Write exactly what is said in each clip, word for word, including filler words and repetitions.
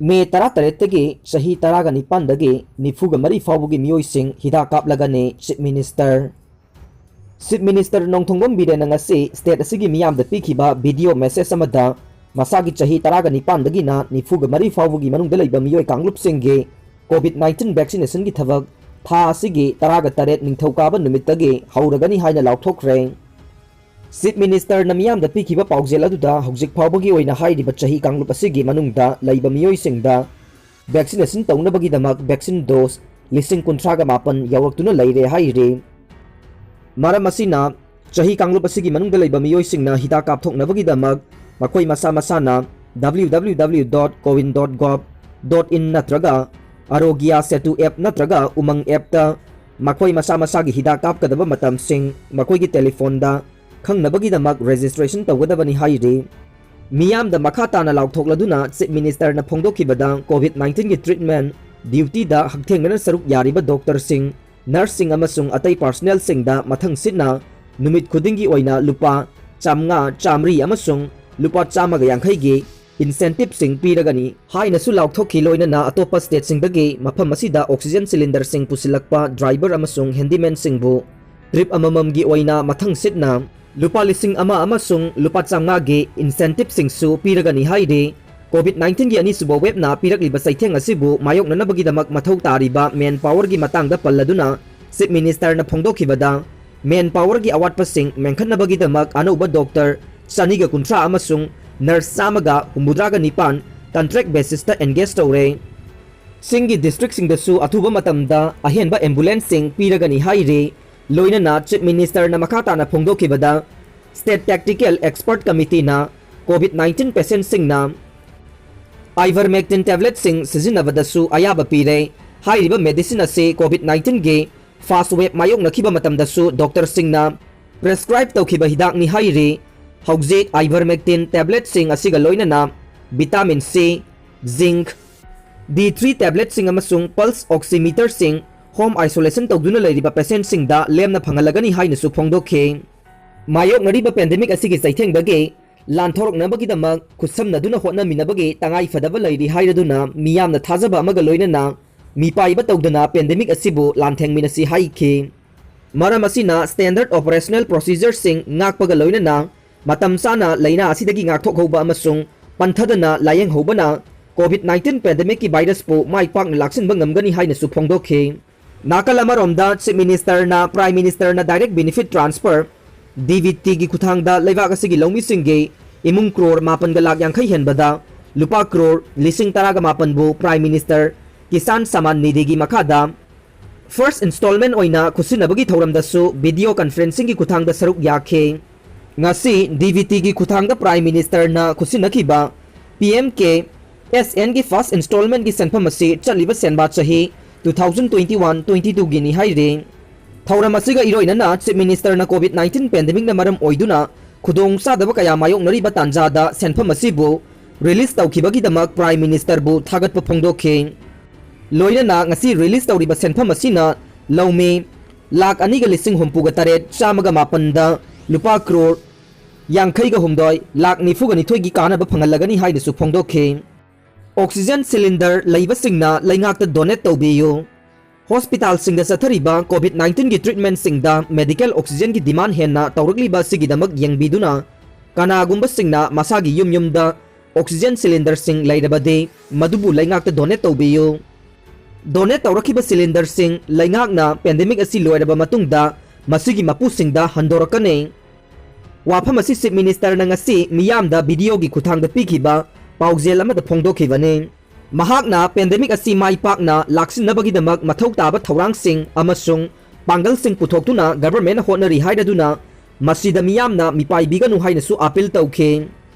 ꯃꯦ ꯇꯔꯥꯇꯔꯦꯠꯇꯒꯤ ꯆꯍꯤ ꯇꯔꯥꯒ ꯅꯤꯄꯥꯟꯗꯒꯤ ꯅꯤꯐꯨꯒ ꯃꯔꯤ ꯐꯥꯎꯕꯒꯤ ꯃꯤꯑꯣꯏꯁꯤꯡ ꯍꯤꯗꯥꯛ ꯀꯥꯞꯂꯒꯅꯤ꯫ Chief Minister, Chief Minister ꯅꯣꯡꯊꯣꯡꯕꯝ ꯕꯤꯔꯦꯟꯅ ꯉꯁꯤ state ꯑꯁꯤꯒꯤ ꯃꯤꯌꯥꯝꯗ ꯄꯤꯈꯤꯕ video message ꯑꯃꯗ ꯃꯁꯥꯒꯤ ꯆꯍꯤ ꯇꯔꯥꯒ ꯅꯤꯄꯥꯟꯗꯒꯤꯅ ꯅꯤꯐꯨꯒ ꯃꯔꯤ ꯐꯥꯎꯕꯒꯤ ꯃꯅꯨꯡꯗ ꯂꯩꯕ ꯃꯤꯑꯣꯏ ꯀꯥꯡꯂꯨꯞꯁꯤꯡꯒꯤ COVID nineteen vaccinationꯒꯤ ꯊꯕꯛ ꯊꯥ ꯑꯁꯤꯒꯤ ꯇꯔꯥꯒ ꯇꯔꯦꯠ ꯅꯤꯡꯊꯧꯀꯥꯕ ꯅꯨꯃꯤꯠꯇꯒꯤ ꯍꯧꯔꯒꯅꯤ ꯍꯥꯏꯅ ꯂꯥꯎꯊꯣꯛꯈ꯭ꯔꯦ꯫ Chief Ministerꯅ ꯃꯤꯌꯥꯝꯗ ꯄꯤꯈꯤꯕ ꯄꯥꯎꯖꯦꯜ ꯑꯗꯨꯗ ꯍꯧꯖꯤꯛ ꯐꯥꯎꯕꯒꯤ ꯑꯣꯏꯅ ꯍꯥꯏꯔꯤꯕ ꯆꯍꯤ ꯀꯥꯡꯂꯨꯞ ꯑꯁꯤꯒꯤ ꯃꯅꯨꯡꯗ ꯂꯩꯕ ꯃꯤꯑꯣꯏꯁꯤꯡꯗ vaccination ꯇꯧꯅꯕꯒꯤꯗꯃꯛ vaccine dose ꯂꯤꯁꯤꯡ ꯀꯨꯟꯊ꯭ꯔꯥꯒ ꯃꯥꯄꯟ ꯌꯧꯔꯛꯇꯨꯅ ꯂꯩꯔꯦ ꯍꯥꯏꯔꯤ꯫ ꯃꯔꯝ ꯑꯁꯤꯅ ꯆꯍꯤ ꯀꯥꯡꯂꯨꯞ ꯑꯁꯤꯒꯤ ꯃꯅꯨꯡꯗ ꯂꯩꯕ ꯃꯤꯑꯣꯏꯁꯤꯡꯅ ꯍꯤꯗꯥꯛ ꯀꯥꯞꯊꯣꯛꯅꯕꯒꯤꯗꯃꯛ ꯃꯈꯣꯏ ꯃꯁꯥ ꯃꯁꯥꯅ www.cowin.gov.in ꯅꯠꯇ꯭ꯔꯒ Aarogya Setu app ꯅꯠꯇ꯭ꯔꯒ Umang appꯇ ꯃꯈꯣꯏ ꯃꯁꯥ ꯃꯁꯥꯒꯤ ꯍꯤꯗꯥꯛ ꯀꯥꯞꯀꯗꯕ ꯃꯇꯝꯁꯤꯡ ꯃꯈꯣꯏꯒꯤ ꯇꯦꯂꯤꯐꯣꯟꯗ ꯈꯪꯅꯕꯒꯤꯗꯃꯛ registration ꯇꯧꯒꯗꯕꯅꯤ ꯍꯥꯏꯔꯤ꯫ ꯃꯤꯌꯥꯝꯗ ꯃꯈꯥ ꯇꯥꯅ ꯂꯥꯎꯊꯣꯛꯂꯗꯨꯅ Chief Ministerꯅ ꯐꯣꯡꯗꯣꯛꯈꯤꯕꯗ COVID nineteenꯒꯤ treatment dutyꯗ ꯍꯛꯊꯦꯡꯅꯅ ꯁꯔꯨꯛ ꯌꯥꯔꯤꯕ doctorꯁꯤꯡ, nurseꯁꯤꯡ ꯑꯃꯁꯨꯡ ꯑꯇꯩ personnelꯁꯤꯡꯗ ꯃꯊꯪ ꯁꯤꯠꯅ ꯅꯨꯃꯤꯠ ꯈꯨꯗꯤꯡꯒꯤ ꯑꯣꯏꯅ ꯂꯨꯄꯥ ꯆꯥꯝꯃꯉꯥ, ꯆꯥꯝꯃꯔꯤ ꯑꯃꯁꯨꯡ ꯂꯨꯄꯥ ꯆꯥꯝꯃꯒ ꯌꯥꯡꯈꯩꯒꯤ incentiveꯁꯤꯡ ꯄꯤꯔꯒꯅꯤ ꯍꯥꯏꯅꯁꯨ ꯂꯥꯎꯊꯣꯛꯈꯤ꯫ ꯂꯣꯏꯅꯅ ꯑꯇꯣꯞꯄ stateꯁꯤꯡꯗꯒꯤ ꯃꯐꯝ ꯑꯁꯤꯗ oxygen cylinderꯁꯤꯡ ꯄꯨꯁꯤꯜꯂꯛꯄ driver ꯑꯃꯁꯨꯡ handymanꯁꯤꯡꯕꯨ trip ꯑꯃꯃꯝꯒꯤ ꯑꯣꯏꯅ ꯃꯊꯪ ꯁꯤꯠꯅ ꯂꯨꯄꯥ ꯂꯤꯁꯤꯡ ꯑꯃ ꯑꯃꯁꯨꯡ ꯂꯨꯄꯥ ꯆꯥꯝꯃꯉꯥꯒꯤ incentiveꯁꯤꯡꯁꯨ ꯄꯤꯔꯒꯅꯤ ꯍꯥꯏꯔꯤ꯫ COVID nineteenꯒꯤ ꯑꯅꯤꯁꯨꯕ waveꯅ ꯄꯤꯔꯛꯂꯤꯕ ꯆꯩꯊꯦꯡ ꯑꯁꯤꯕꯨ ꯃꯥꯌꯣꯛꯅꯅꯕꯒꯤꯗꯃꯛ ꯃꯊꯧ ꯇꯥꯔꯤꯕ manpowerꯒꯤ ꯃꯇꯥꯡꯗ ꯄꯜꯂꯗꯨꯅ Chief Ministerꯅ ꯐꯣꯡꯗꯣꯛꯈꯤꯕꯗ, manpowerꯒꯤ ꯑꯋꯥꯠꯄꯁꯤꯡ ꯃꯦꯟꯈꯠꯅꯕꯒꯤꯗꯃꯛ ꯑꯅꯧꯕ doctor ꯆꯅꯤꯒ ꯀꯨꯟꯊ꯭ꯔꯥ ꯑꯃꯁꯨꯡ nurse ꯆꯥꯝꯃꯒ ꯍꯨꯝꯐꯨꯇꯔꯥꯒ ꯅꯤꯄꯥꯟ contract basisꯇ engage ꯇꯧꯔꯦ꯫ ꯆꯤꯡꯒꯤ districtꯁꯤꯡꯗꯁꯨ ꯑꯊꯨꯕ ꯃꯇꯝꯗ ꯑꯍꯦꯟꯕ ambulanceꯁꯤꯡ ꯄꯤꯔꯒꯅꯤ ꯍꯥꯏꯔꯤ꯫ ꯂꯣꯏꯅꯅ Chief Ministerꯅ ꯃꯈꯥ ꯇꯥꯅ ꯐꯣꯡꯗꯣꯛꯈꯤꯕꯗ, State Tactical Expert Committeeꯅ COVID nineteen patientꯁꯤꯡꯅ ivermectin tabletꯁꯤꯡ ꯁꯤꯖꯤꯟꯅꯕꯗꯁꯨ ꯑꯌꯥꯕ ꯄꯤꯔꯦ꯫ ꯍꯥꯏꯔꯤꯕ medicine ꯑꯁꯤ COVID nineteenꯒꯤ first wave ꯃꯥꯌꯣꯛꯅꯈꯤꯕ ꯃꯇꯝꯗꯁꯨ doctorꯁꯤꯡꯅ prescribe ꯇꯧꯈꯤꯕ ꯍꯤꯗꯥꯛꯅꯤ ꯍꯥꯏꯔꯤ꯫ ꯍꯧꯖꯤꯛ ivermectin tabletꯁꯤꯡ ꯑꯁꯤꯒ ꯂꯣꯏꯅꯅ vitamin C, zinc, D three tabletꯁꯤꯡ ꯑꯃꯁꯨꯡ pulse oximeterꯁꯤꯡ home isolation ꯇꯧꯗꯨꯅ ꯂꯩꯔꯤꯕ patientꯁꯤꯡꯗ ꯂꯦꯝꯅ ꯐꯪꯍꯜꯂꯒꯅꯤ ꯍꯥꯏꯅꯁꯨ ꯐꯣꯡꯗꯣꯛꯈꯤ꯫ ꯃꯥꯌꯣꯛꯅꯔꯤꯕ pandemic ꯑꯁꯤꯒꯤ ꯆꯩꯊꯦꯡꯗꯒꯤ ꯂꯥꯟꯊꯣꯔꯛꯅꯕꯒꯤꯗꯃꯛ ꯈꯨꯠꯁꯝꯅꯗꯨꯅ ꯍꯣꯠꯅꯃꯤꯟꯅꯕꯒꯤ ꯇꯉꯥꯏ ꯐꯗꯕ ꯂꯩꯔꯤ ꯍꯥꯏꯔꯗꯨꯅ ꯃꯤꯌꯥꯝꯅ ꯊꯥꯖꯕ ꯑꯃꯒ ꯂꯣꯏꯅꯅ ꯃꯤꯄꯥꯏꯕ ꯇꯧꯗꯅ ꯄꯦꯟꯗꯦꯃꯤꯛ ꯑꯁꯤꯕꯨ ꯂꯥꯟꯊꯦꯡꯃꯤꯟꯅꯁꯤ ꯍꯥꯏꯈꯤ꯫ ꯃꯔꯝ ꯑꯁꯤꯅ ꯁ꯭ꯇꯦꯟꯗꯔꯗ ꯑꯣꯄꯔꯦꯁꯅꯦꯜ ꯄ꯭ꯔꯣꯁꯤꯖꯔꯁꯤꯡ ꯉꯥꯛꯄꯒ ꯂꯣꯏꯅꯅ ꯃꯇꯝ ꯆꯥꯅ ꯂꯥꯏꯅꯥ ꯑꯁꯤꯗꯒꯤ ꯉꯥꯛꯊꯣꯛꯍꯧꯕ ꯑꯃꯁꯨꯡ ꯄꯟꯊꯗꯅ ꯂꯥꯌꯦꯡꯍꯧꯕꯅ ꯀꯣꯚꯤꯗ ꯅꯥꯏꯟꯇꯤꯟ ꯄꯦꯟꯗꯦꯃꯤꯛꯀꯤ ꯚꯥꯏꯔꯁꯄꯨ ꯃꯥꯏ ꯄꯥꯛꯅ ꯂꯥꯛꯁꯤꯟꯕ ꯉꯝꯒꯅꯤ ꯍꯥꯏꯅꯁꯨ ꯐꯣꯡꯗꯣꯛꯈꯤ꯫ ꯅꯥꯀꯜ ꯑꯃꯔꯣꯝꯗ, ꯆꯤꯐ ꯃꯤꯅꯤꯁꯇꯔꯅ ꯄ꯭ꯔꯥꯏꯝ ꯃꯤꯅꯤꯁꯇꯔꯅ direct benefit transfer, D B ꯇꯤꯒꯤ ꯈꯨꯠꯊꯥꯡꯗ ꯂꯩꯕꯥꯛ ꯑꯁꯤꯒꯤ ꯂꯧꯃꯤꯁꯤꯡꯒꯤ ꯏꯃꯨꯡ ꯀ꯭ꯔꯣꯔ ꯃꯥꯄꯟꯒ ꯂꯥꯛ ꯌꯥꯡꯈꯩ ꯍꯦꯟꯕꯗ ꯂꯨꯄꯥ ꯀ꯭ꯔꯣꯔ ꯂꯤꯁꯤꯡ ꯇꯔꯥꯒ ꯃꯥꯄꯟꯕꯨ ꯄ꯭ꯔꯥꯏꯝ ꯃꯤꯅꯤꯁꯇꯔ ꯀꯤꯁꯥꯟ ꯁꯃꯥꯟ ꯅꯤꯙꯤꯒꯤ ꯃꯈꯥꯗ ꯐꯥꯔꯁ ꯏꯟꯁꯇꯣꯜꯃꯦꯟ ꯑꯣꯏꯅ ꯈꯨꯠꯁꯤꯟꯅꯕꯒꯤ ꯊꯧꯔꯝꯗꯁꯨ ꯚꯤꯗꯤꯑꯣ ꯀꯟꯐꯔꯦꯟꯁꯤꯡꯒꯤ ꯈꯨꯠꯊꯥꯡꯗ ꯁꯔꯨꯛ ꯌꯥꯈꯤ꯫ ꯉꯁꯤ ꯗꯤ ꯕꯤ ꯇꯤꯒꯤ ꯈꯨꯠꯊꯥꯡꯗ ꯄ꯭ꯔꯥꯏꯝ ꯃꯤꯅꯤꯁꯇꯔꯅ ꯈꯨꯠꯁꯤꯟꯅꯈꯤꯕ ꯄꯤ ꯑꯦꯝ ꯀꯦ ꯑꯦꯁ ꯑꯦꯟꯒꯤ ꯐꯥꯔꯁ ꯏꯟꯁꯇꯣꯜꯃꯦꯟꯒꯤ ꯁꯦꯟꯐꯝ ꯑꯁꯤ ꯆꯠꯂꯤꯕ ꯁꯦꯟꯕꯥ ꯆꯍꯤ two thousand twenty one twenty ꯇꯨꯒꯤꯅꯤ ꯍꯥꯏꯔꯤ꯫ ꯊꯧꯔꯝ ꯑꯁꯤꯒ ꯏꯔꯣꯏꯅꯅ ꯆꯤꯐ ꯃꯤꯅꯤꯁꯇꯔꯅ ꯀꯣꯚꯤꯗ ꯅꯥꯏꯟꯇꯤꯟ ꯄꯦꯟꯗꯦꯃꯤꯛꯅ ꯃꯔꯝ ꯑꯣꯏꯗꯨꯅ ꯈꯨꯗꯣꯡ ꯆꯥꯗꯕ ꯀꯌꯥ ꯃꯥꯌꯣꯛꯅꯔꯤꯕ ꯇꯥꯟꯖꯥꯗ ꯁꯦꯟꯐꯝ ꯑꯁꯤꯕꯨ ꯔꯤꯂꯤꯖ ꯇꯧꯈꯤꯕꯒꯤꯗꯃꯛ ꯄ꯭ꯔꯥꯏꯝ ꯃꯤꯅꯤꯁꯇꯔꯕꯨ ꯊꯥꯒꯠꯄ ꯐꯣꯡꯗꯣꯛꯈꯤ꯫ ꯂꯣꯏꯅꯅ ꯉꯁꯤ ꯔꯤꯂꯤꯖ ꯇꯧꯔꯤꯕ ꯁꯦꯟꯐꯝ ꯑꯁꯤꯅ ꯂꯧꯃꯤ ꯂꯥꯈ ꯑꯅꯤꯒ ꯂꯤꯁꯤꯡ ꯍꯨꯝꯐꯨꯒ ꯇꯔꯦꯠ ꯆꯥꯝꯃꯒ ꯃꯥꯄꯟꯗ ꯂꯨꯄꯥ ꯀ꯭ꯔꯣꯔ ꯌꯥꯡꯈꯩꯒ ꯍꯨꯝꯗꯣꯏ ꯂꯥꯈ ꯅꯤꯐꯨꯒ ꯅꯤꯊꯣꯏꯒꯤ ꯀꯥꯟꯅꯕ ꯐꯪꯍꯜꯂꯒꯅꯤ ꯍꯥꯏꯅꯁꯨ ꯐꯣꯡꯗꯣꯛꯈꯤ꯫ ꯑꯣꯛꯁꯤꯖꯦꯟ ꯁꯤꯂꯤꯟꯗꯔ ꯂꯩꯕꯁꯤꯡꯅ ꯂꯩꯉꯥꯛꯇ ꯗꯣꯅꯦꯠ ꯇꯧꯕꯤꯌꯨ꯫ ꯍꯣꯁꯄꯤꯇꯥꯜꯁꯤꯡꯗ ꯆꯠꯊꯔꯤꯕ ꯀꯣꯚꯤꯗ ꯅꯥꯏꯟꯇꯤꯟꯒꯤ ꯇ꯭ꯔꯤꯠꯃꯦꯟꯠꯁꯤꯡꯗ ꯃꯦꯗꯤꯀꯦꯜ ꯑꯣꯛꯁꯤꯖꯦꯟꯒꯤ ꯗꯤꯃꯥꯟ ꯍꯦꯟꯅ ꯇꯧꯔꯛꯂꯤꯕ ꯑꯁꯤꯒꯤꯗꯃꯛ ꯌꯦꯡꯕꯤꯗꯨꯅ, ꯀꯅꯥꯒꯨꯝꯕꯁꯤꯡꯅ ꯃꯁꯥꯒꯤ ꯌꯨꯝ ꯌꯨꯝꯗ ꯑꯣꯛꯁꯤꯖꯦꯟ ꯁꯤꯂꯤꯟꯗꯔꯁꯤꯡ ꯂꯩꯔꯕꯗꯤ, ꯃꯗꯨꯕꯨ ꯂꯩꯉꯥꯛꯇ ꯗꯣꯅꯦꯠ ꯇꯧꯕꯤꯌꯨ꯫ ꯗꯣꯅꯦꯠ ꯇꯧꯔꯛꯈꯤꯕ ꯁꯤꯂꯤꯟꯗꯔꯁꯤꯡ ꯂꯩꯉꯥꯛꯅ ꯄꯦꯟꯗꯦꯃꯤꯛ ꯑꯁꯤ ꯂꯣꯏꯔꯕ ꯃꯇꯨꯡꯗ ꯃꯁꯤꯒꯤ ꯃꯄꯨꯁꯤꯡꯗ ꯍꯟꯗꯣꯔꯛꯀꯅꯤ꯫ ꯋꯥꯐꯝ ꯑꯁꯤ ꯆꯤꯐ ꯃꯤꯅꯤꯁꯇꯔꯅ ꯉꯁꯤ ꯃꯤꯌꯥꯝꯗ ꯚꯤꯗꯤꯑꯣꯒꯤ ꯈꯨꯠꯊꯥꯡꯗ ꯄꯤꯈꯤꯕ ꯄꯥꯎꯖꯦꯜ ꯑꯃꯗ ꯐꯣꯡꯗꯣꯛꯈꯤꯕꯅꯤ꯫ ꯃꯍꯥꯛꯅ ꯄꯦꯟꯗꯦꯃꯤꯛ ꯑꯁꯤ ꯃꯥꯏ ꯄꯥꯛꯅ ꯂꯥꯛꯁꯤꯟꯅꯕꯒꯤꯗꯃꯛ ꯃꯊꯧ ꯇꯥꯕ ꯊꯧꯔꯥꯡꯁꯤꯡ ꯑꯃꯁꯨꯡ ꯄꯥꯡꯒꯜꯁꯤꯡ ꯄꯨꯊꯣꯛꯇꯨꯅ ꯒꯚꯔꯟꯃꯦꯟꯠꯅ ꯍꯣꯠꯅꯔꯤ ꯍꯥꯏꯔꯗꯨꯅ, ꯃꯁꯤꯗ ꯃꯤꯌꯥꯝꯅ ꯃꯤꯄꯥꯏꯕꯤꯒꯅꯨ ꯍꯥꯏꯅꯁꯨ ꯑꯥꯄꯤꯜ ꯇꯧꯈꯤ꯫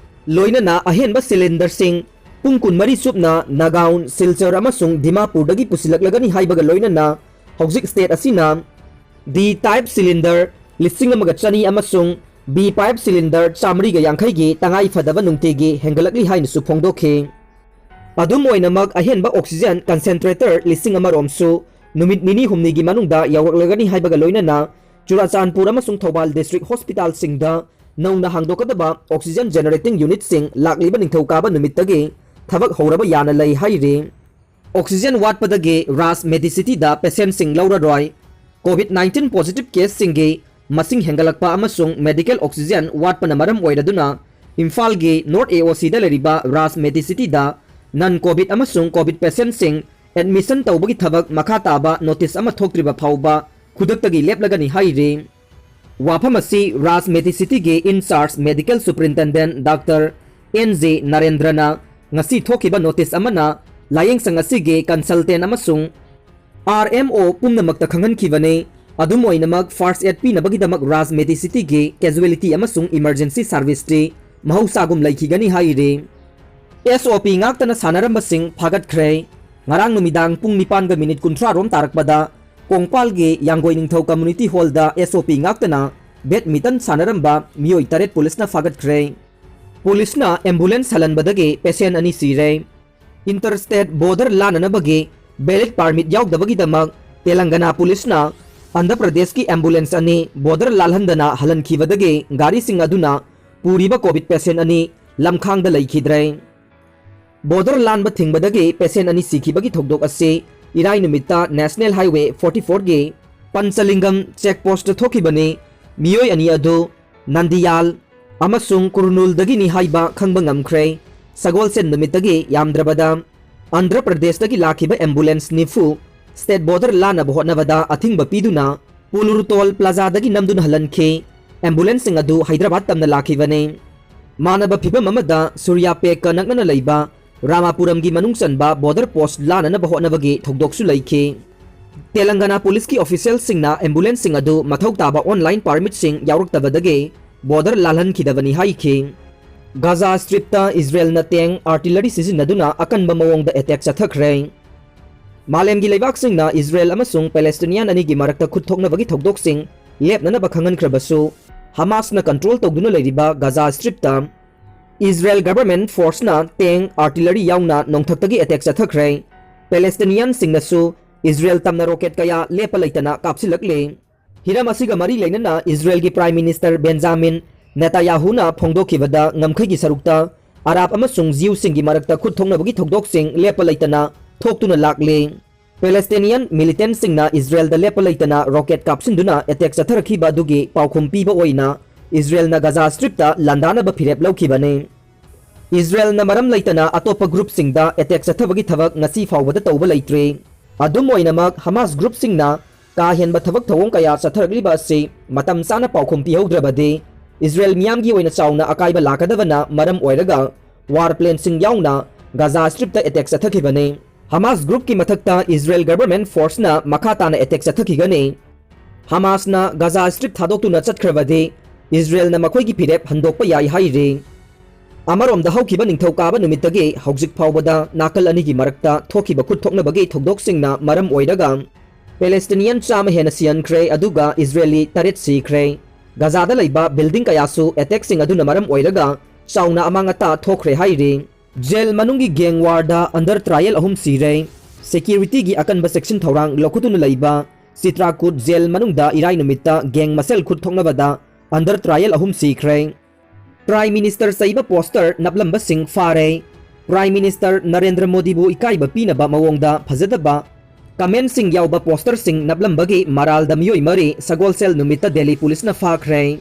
ꯂꯣꯏꯅꯅ ꯑꯍꯦꯟꯕ ꯁꯤꯂꯤꯟꯗꯔꯁꯤꯡ ꯄꯨꯡ ꯀꯨꯟꯃꯔꯤ ꯆꯨꯞꯅ ꯅꯥꯒꯥꯎꯟ, ꯁꯤꯜꯆꯔ ꯑꯃꯁꯨꯡ ꯗꯤꯃꯥꯄꯨꯔꯗꯒꯤ ꯄꯨꯁꯤꯜꯂꯛꯂꯒꯅꯤ ꯍꯥꯏꯕꯒ ꯂꯣꯏꯅꯅ ꯍꯧꯖꯤꯛ ꯁ꯭ꯇꯦꯠ ꯑꯁꯤꯅ ꯗꯤ ꯇꯥꯏꯞ ꯁꯤꯂꯤꯟꯗꯔ ꯂꯤꯁꯤꯡ ꯑꯃꯒ ꯆꯅꯤ ꯑꯃꯁꯨꯡ ꯕꯤ ꯇꯥꯏꯞ ꯁꯤꯂꯤꯟꯗꯔ ꯆꯥꯃꯔꯤꯒ ꯌꯥꯡꯈꯩꯒꯤ ꯇꯉꯥꯏ ꯐꯗꯕ ꯅꯨꯡꯇꯤꯒꯤ ꯍꯦꯟꯒꯠꯂꯛꯂꯤ ꯍꯥꯏꯅꯁꯨ ꯐꯣꯡꯗꯣꯛꯈꯤ꯫ ꯑꯗꯨꯝ ꯑꯣꯏꯅꯃꯛ, ꯑꯍꯦꯟꯕ ꯑꯣꯛꯁꯤꯖꯦꯟ ꯀꯟꯁꯦꯟꯇ꯭ꯔꯦꯇꯔ ꯂꯤꯁꯤꯡ ꯑꯃ ꯔꯣꯝꯁꯨ ꯅꯨꯃꯤꯠ ꯅꯤꯅꯤ ꯍꯨꯝꯅꯤꯒꯤ ꯃꯅꯨꯡꯗ ꯌꯧꯔꯛꯂꯒꯅꯤ ꯍꯥꯏꯕꯒ ꯂꯣꯏꯅꯅ ꯆꯨꯔꯥꯆꯥꯟꯄꯨꯔ ꯑꯃꯁꯨꯡ ꯊꯧꯕꯥꯜ ꯗꯤꯁꯇ꯭ꯔꯤꯛ ꯍꯣꯁꯄꯤꯇꯥꯜꯁꯤꯡꯗ ꯅꯧꯅ ꯍꯥꯡꯗꯣꯛꯀꯗꯕ oxygen generating unitꯁꯤꯡ ꯂꯥꯛꯂꯤꯕ ꯅꯤꯡꯊꯧꯀꯥꯕ ꯅꯨꯃꯤꯠꯇꯒꯤ ꯊꯕꯛ ꯍꯧꯔꯕ ꯌꯥꯅ ꯂꯩ ꯍꯥꯏꯔꯤ꯫ Oxygen ꯋꯥꯠꯄꯗꯒꯤ ꯔꯥꯖ ꯃꯦꯗꯤꯁꯤꯇꯤꯗ patientꯁꯤꯡ ꯂꯧꯔꯔꯣꯏ꯫ COVID nineteen positive caseꯁꯤꯡꯒꯤ ꯃꯁꯤꯡ ꯍꯦꯟꯒꯠꯂꯛꯄ ꯑꯃꯁꯨꯡ medical oxygen ꯋꯥꯠꯄꯅ ꯃꯔꯝ ꯑꯣꯏꯔꯗꯨꯅ ꯏꯝꯐꯥꯜꯒꯤ North AOCꯗ ꯂꯩꯔꯤꯕ ꯔꯥꯖ ꯃꯦꯗꯤꯁꯤꯇꯤꯗ non COVID ꯑꯃꯁꯨꯡ COVID patientꯁꯤꯡ admission ꯇꯧꯕꯒꯤ ꯊꯕꯛ ꯃꯈꯥ ꯇꯥꯕ notice ꯑꯃ ꯊꯣꯛꯇ꯭ꯔꯤꯕ ꯐꯥꯎꯕ ꯈꯨꯗꯛꯇꯒꯤ ꯂꯦꯞꯂꯒꯅꯤ ꯍꯥꯏꯔꯤ꯫ ꯋꯥꯐꯝ ꯑꯁꯤ ꯔꯥꯖ ꯃꯦꯗꯤꯁꯤꯇꯤꯒꯤ in charge medical superintendent Doctor N J ꯅꯔꯦꯟꯗ꯭ꯔꯅ ꯉꯁꯤ ꯊꯣꯛꯈꯤꯕ notice ꯑꯃꯅ ꯂꯥꯌꯦꯡꯁꯪ ꯑꯁꯤꯒꯤ consultant ꯑꯃꯁꯨꯡ RMO ꯄꯨꯝꯅꯃꯛꯇ ꯈꯪꯍꯟꯈꯤꯕꯅꯤ꯫ ꯑꯗꯨꯝ ꯑꯣꯏꯅꯃꯛ, first aid ꯄꯤꯅꯕꯒꯤꯗꯃꯛ ꯔꯥꯖ ꯃꯦꯗꯤꯁꯤꯇꯤꯒꯤ casualty ꯑꯃꯁꯨꯡ emergency serviceꯇꯤ ꯃꯍꯧꯁꯥꯒꯨꯝ ꯂꯩꯈꯤꯒꯅꯤ ꯍꯥꯏꯔꯤ꯫ SOP ꯉꯥꯛꯇꯅ ꯁꯥꯟꯅꯔꯝꯕꯁꯤꯡ ꯐꯥꯒꯠꯈ꯭ꯔꯦ꯫ ꯉꯔꯥꯡ ꯅꯨꯃꯤꯗꯥꯡ ꯄꯨꯡ ꯅꯤꯄꯥꯟꯒ minute ꯀꯨꯟꯊ꯭ꯔꯥ ꯔꯣꯝ ꯇꯥꯔꯛꯄꯗ ꯀꯣꯡꯄꯥꯜꯒꯤ ꯌꯥꯡꯒꯣꯏ ꯅꯤꯡꯊꯧ community hallꯗ SOP ꯉꯥꯛꯇꯅ badminton ꯁꯥꯟꯅꯔꯝꯕ ꯃꯤꯑꯣꯏ ꯇꯔꯦꯠ ꯄꯨꯂꯤꯁꯅ ꯐꯥꯒꯠꯈ꯭ꯔꯦ꯫ ꯄꯨꯂꯤꯁꯅ ambulance ꯍꯜꯍꯟꯕꯗꯒꯤ patient ꯑꯅꯤ ꯁꯤꯔꯦ꯫ Interstate border ꯂꯥꯟꯅꯅꯕꯒꯤ valid permit ꯌꯥꯎꯗꯕꯒꯤꯗꯃꯛ ꯇꯦꯂꯪꯒꯅꯥ ꯄꯨꯂꯤꯁꯅ ꯑꯟꯙ꯭ꯔ ꯄ꯭ꯔꯗꯦꯁꯀꯤ ambulance ꯑꯅꯤ border ꯂꯥꯜꯍꯟꯗꯅ ꯍꯜꯍꯟꯈꯤꯕꯗꯒꯤ ꯒꯥꯔꯤꯁꯤꯡ ꯑꯗꯨꯅ ꯄꯨꯔꯤꯕ COVID patient ꯑꯅꯤ ꯂꯝꯈꯥꯡꯗ ꯂꯩꯈꯤꯗ꯭ꯔꯦ꯫ Border ꯂꯥꯟꯕ ꯊꯤꯡꯕꯗꯒꯤ patient ꯑꯅꯤ ꯁꯤꯈꯤꯕꯒꯤ ꯊꯧꯗꯣꯛ ꯑꯁꯤ ꯏꯔꯥꯏ ꯅꯨꯃꯤꯠꯇ National Highway forty fourꯒꯤ ꯄꯟꯆꯂꯤꯡꯒꯝ check postꯇ ꯊꯣꯛꯈꯤꯕꯅꯤ꯫ ꯃꯤꯑꯣꯏ ꯑꯅꯤ ꯑꯗꯨ ꯅꯟꯗꯤꯌꯥꯜ ꯑꯃꯁꯨꯡ ꯀꯨꯔꯅꯨꯜꯗꯒꯤꯅꯤ ꯍꯥꯏꯕ ꯈꯪꯕ ꯉꯝꯈ꯭ꯔꯦ꯫ ꯁꯒꯣꯜꯁꯦꯟ ꯅꯨꯃꯤꯠꯇꯒꯤ ꯌꯥꯝꯗ꯭ꯔꯕꯗ ꯑꯟꯙ꯭ꯔ ꯄ꯭ꯔꯗꯦꯁꯇꯒꯤ ꯂꯥꯛꯈꯤꯕ ambulance ꯅꯤꯐꯨ state border ꯂꯥꯟꯅꯕ ꯍꯣꯠꯅꯕꯗ ꯑꯊꯤꯡꯕ ꯄꯤꯗꯨꯅ ꯄꯨꯂꯨꯔꯇꯣꯜ ꯄ꯭ꯂꯥꯖꯥꯗꯒꯤ ꯅꯝꯗꯨꯅ ꯍꯜꯍꯟꯈꯤ꯫ Ambulanceꯁꯤꯡ ꯑꯗꯨ ꯍꯩꯗ꯭ꯔꯕꯥꯗ ꯇꯝꯅ ꯂꯥꯛꯈꯤꯕꯅꯤ꯫ ꯃꯥꯟꯅꯕ ꯐꯤꯚꯝ ꯑꯃꯗ ꯁꯨꯔꯌꯥꯄꯦꯠꯀ ꯅꯛꯅꯅ ꯂꯩꯕ ꯔꯥꯃꯥꯄꯨꯔꯝꯒꯤ ꯃꯅꯨꯡ ꯆꯟꯕ border post ꯂꯥꯟꯅꯅꯕ ꯍꯣꯠꯅꯕꯒꯤ ꯊꯧꯗꯣꯛꯁꯨ ꯂꯩꯈꯤ꯫ ꯇꯦꯂꯪꯒꯅꯥ ꯄꯨꯂꯤꯁꯀꯤ officialꯁꯤꯡꯅ ambulanceꯁꯤꯡ ꯑꯗꯨ ꯃꯊꯧ ꯇꯥꯕ online permitꯁꯤꯡ ꯌꯥꯎꯔꯛꯇꯕꯗꯒꯤ border ꯂꯥꯜꯍꯟꯈꯤꯗꯕꯅꯤ ꯍꯥꯏꯈꯤ꯫ ꯒꯥꯖꯥ Stripꯇ ꯏꯖꯔꯦꯜꯅ tank, artillery ꯁꯤꯖꯤꯟꯅꯗꯨꯅ ꯑꯀꯟꯕ ꯃꯑꯣꯡꯗ attack ꯆꯠꯊꯈ꯭ꯔꯦ꯫ ꯃꯥꯂꯦꯝꯒꯤ ꯂꯩꯕꯥꯛꯁꯤꯡꯅ ꯏꯖꯔꯦꯜ ꯑꯃꯁꯨꯡ Palestinian ꯑꯅꯤꯒꯤ ꯃꯔꯛꯇ ꯈꯨꯠ ꯊꯣꯛꯅꯕꯒꯤ ꯊꯧꯗꯣꯛꯁꯤꯡ ꯂꯦꯞꯅꯅꯕ ꯈꯪꯍꯟꯈ꯭ꯔꯕꯁꯨ, ꯍꯃꯥꯁꯅ control ꯇꯧꯗꯨꯅ ꯂꯩꯔꯤꯕ Gaza Stripꯇ Israel government forceꯅ tank, artillery ꯌꯥꯎꯅ ꯅꯣꯡꯊꯛꯇꯒꯤ attack ꯆꯠꯊꯈ꯭ꯔꯦ꯫ Palestinianꯁꯤꯡꯅꯁꯨ ꯏꯖꯔꯦꯜ ꯇꯝꯅ rocket ꯀꯌꯥ ꯂꯦꯞꯄ ꯂꯩꯇꯅ ꯀꯥꯞꯁꯤꯜꯂꯛꯂꯤ꯫ ꯍꯤꯔꯝ ꯑꯁꯤꯒ ꯃꯔꯤ ꯂꯩꯅꯅ ꯏꯖꯔꯦꯜꯒꯤ Prime Minister Benjamin ꯅꯦꯇꯥꯌꯥꯍꯨꯅ ꯐꯣꯡꯗꯣꯛꯈꯤꯕꯗ, ꯉꯝꯈꯩꯒꯤ ꯁꯔꯨꯛꯇ ꯑꯔꯥꯕ ꯑꯃꯁꯨꯡ ꯖ꯭ꯌꯨꯁꯤꯡꯒꯤ ꯃꯔꯛꯇ ꯈꯨꯠ ꯊꯣꯛꯅꯕꯒꯤ ꯊꯧꯗꯣꯛꯁꯤꯡ ꯂꯦꯞꯄ ꯂꯩꯇꯅ ꯊꯣꯛꯇꯨꯅ ꯂꯥꯛꯂꯤ꯫ Palestinian militantꯁꯤꯡꯅ ꯏꯖꯔꯦꯜꯗ ꯂꯦꯞꯄ ꯂꯩꯇꯅ ꯔꯣꯀꯦꯠ ꯀꯥꯞꯁꯤꯟꯗꯨꯅ ꯑꯦꯇꯦꯛ ꯆꯠꯊꯔꯛꯈꯤꯕ ꯑꯗꯨꯒꯤ ꯄꯥꯎꯈꯨꯝ ꯄꯤꯕ ꯑꯣꯏꯅ ꯏꯖꯔꯦꯜꯅ ꯒꯖꯥ ꯁ꯭ꯇ꯭ꯔꯤꯞꯇ ꯂꯥꯟꯗꯥꯅꯕ ꯐꯤꯔꯦꯞ ꯂꯧꯈꯤꯕꯅꯤ꯫ ꯏꯖꯔꯦꯜꯅ ꯃꯔꯝ ꯂꯩꯇꯅ ꯑꯇꯣꯞꯄ ꯒ꯭ꯔꯨꯞꯁꯤꯡꯗ ꯑꯦꯇꯦꯛ ꯆꯠꯊꯕꯒꯤ ꯊꯕꯛ ꯉꯁꯤ ꯐꯥꯎꯕꯗ ꯇꯧꯕ ꯂꯩꯇ꯭ꯔꯤ꯫ ꯑꯗꯨꯝ ꯑꯣꯏꯅꯃꯛ, ꯍꯃꯥꯁ ꯒ꯭ꯔꯨꯞꯁꯤꯡꯅ ꯀꯥ ꯍꯦꯟꯕ ꯊꯕꯛ ꯊꯧꯑꯣꯡ ꯀꯌꯥ ꯆꯠꯊꯔꯛꯂꯤꯕ ꯑꯁꯤ ꯃꯇꯝ ꯆꯥꯅ ꯄꯥꯎꯈꯨꯝ ꯄꯤꯍꯧꯗ꯭ꯔꯕꯗꯤ, ꯏꯖꯔꯦꯜ ꯃꯤꯌꯥꯝꯒꯤ ꯑꯣꯏꯅ ꯆꯥꯎꯅ ꯑꯀꯥꯏꯕ ꯂꯥꯛꯀꯗꯕꯅ ꯃꯔꯝ ꯑꯣꯏꯔꯒ ꯋꯥꯔ ꯄ꯭ꯂꯦꯟꯁꯤꯡ ꯌꯥꯎꯅ ꯒꯖꯥ ꯁ꯭ꯇ꯭ꯔꯤꯞꯇ ꯑꯦꯇꯦꯛ ꯆꯠꯊꯈꯤꯕꯅꯤ꯫ ꯍꯃꯥꯁ ꯒ꯭ꯔꯨꯞꯀꯤ ꯃꯊꯛꯇ ꯏꯖꯔꯦꯜ ꯒꯚꯔꯟꯃꯦꯟꯠ ꯐꯣꯔꯁꯅ ꯃꯈꯥ ꯇꯥꯅ ꯑꯦꯇꯦꯛ ꯆꯠꯊꯈꯤꯒꯅꯤ꯫ ꯍꯃꯥꯁꯅ ꯒꯖꯥ ꯁ꯭ꯇ꯭ꯔꯤꯞ ꯊꯥꯗꯣꯛꯇꯨꯅ ꯆꯠꯈ꯭ꯔꯕꯗꯤ, ꯏꯖꯔꯦꯜꯅ ꯃꯈꯣꯏꯒꯤ ꯐꯤꯔꯦꯞ ꯍꯟꯗꯣꯛꯄ ꯌꯥꯏ ꯍꯥꯏꯔꯤ꯫ ꯑꯃꯔꯣꯝꯗ, ꯍꯧꯈꯤꯕ ꯅꯤꯡꯊꯧꯀꯥꯕ ꯅꯨꯃꯤꯠꯇꯒꯤ ꯍꯧꯖꯤꯛ ꯐꯥꯎꯕꯗ ꯅꯥꯀꯜ ꯑꯅꯤꯒꯤ ꯃꯔꯛꯇ ꯊꯣꯛꯈꯤꯕ ꯈꯨꯠ ꯊꯣꯛꯅꯕꯒꯤ ꯊꯧꯗꯣꯛꯁꯤꯡꯅ ꯃꯔꯝ ꯑꯣꯏꯔꯒ Palestinian ꯆꯥꯝꯃ ꯍꯦꯟꯅ ꯁꯤꯍꯟꯈ꯭ꯔꯦ, ꯑꯗꯨꯒ ꯏꯖꯔꯦꯂꯤ ꯇꯔꯦꯠ ꯁꯤꯈ꯭ꯔꯦ꯫ ꯒꯖꯥꯗ ꯂꯩꯕ building ꯀꯌꯥꯁꯨ ꯑꯦꯇꯦꯛꯁꯤꯡ ꯑꯗꯨꯅ ꯃꯔꯝ ꯑꯣꯏꯔꯒ ꯆꯥꯎꯅ ꯑꯃꯥꯡ ꯑꯇꯥ ꯊꯣꯛꯈ꯭ꯔꯦ ꯍꯥꯏꯔꯤ꯫ ꯖꯦꯜ ꯃꯅꯨꯡꯒꯤ gang warꯗ under trial ꯑꯍꯨꯝ ꯁꯤꯔꯦ꯫ Securityꯒꯤ ꯑꯀꯟꯕ ꯆꯦꯛꯁꯤꯟ ꯊꯧꯔꯥꯡ ꯂꯧꯈꯠꯇꯨꯅ ꯂꯩꯕ ꯆꯤꯇ꯭ꯔꯥꯀꯨꯠ ꯖꯦꯜ ꯃꯅꯨꯡꯗ ꯏꯔꯥꯏ ꯅꯨꯃꯤꯠꯇ gang ꯃꯁꯦꯜ ꯈꯨꯠ ꯊꯣꯛꯅꯕꯗ under trial ꯑꯍꯨꯝ ꯁꯤꯈ꯭ꯔꯦ꯫ Prime Minister ꯆꯩꯕ poster ꯅꯞꯂꯝꯕꯁꯤꯡ ꯐꯥꯔꯦ꯫ Prime Minister ꯅꯔꯦꯟꯗ꯭ꯔ ꯃꯣꯗꯤꯕꯨ ꯏꯀꯥꯏꯕ ꯄꯤꯅꯕ ꯃꯑꯣꯡꯗ ꯐꯖꯗꯕ commentꯁꯤꯡ ꯌꯥꯎꯕ posterꯁꯤꯡ ꯅꯞꯂꯝꯕꯒꯤ ꯃꯔꯥꯜꯗ ꯃꯤꯑꯣꯏ ꯃꯔꯤ ꯁꯒꯣꯜꯁꯦꯜ ꯅꯨꯃꯤꯠꯇ ꯗꯦꯜꯂꯤ ꯄꯨꯂꯤꯁꯅ ꯐꯥꯈ꯭ꯔꯦ꯫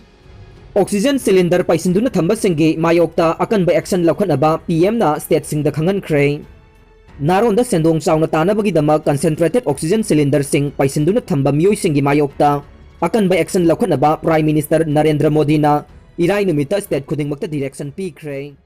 Oxygen cylinder ꯄꯩꯁꯤꯟꯗꯨꯅ ꯊꯝꯕꯁꯤꯡꯒꯤ ꯃꯥꯌꯣꯛꯇ ꯑꯀꯟꯕ action ꯂꯧꯈꯠꯅꯕ P Mꯅ stateꯁꯤꯡꯗ ꯈꯪꯍꯟꯈ꯭ꯔꯦ꯫ ꯅꯥꯔꯣꯟꯗ ꯁꯦꯟꯗꯣꯡ ꯆꯥꯎꯅ ꯇꯥꯅꯕꯒꯤꯗꯃꯛ concentrated oxygen cylinderꯁꯤꯡ ꯄꯩꯁꯤꯟꯗꯨꯅ ꯊꯝꯕ ꯃꯤꯑꯣꯏꯁꯤꯡꯒꯤ ꯃꯥꯌꯣꯛꯇ ꯑꯀꯟꯕ action ꯂꯧꯈꯠꯅꯕ Prime Minister ꯅꯔꯦꯟꯗ꯭ꯔ ꯃꯣꯗꯤꯅ ꯏꯔꯥꯏ ꯅꯨꯃꯤꯠꯇ state ꯈꯨꯗꯤꯡꯃꯛꯇ direction ꯄꯤꯈ꯭ꯔꯦ꯫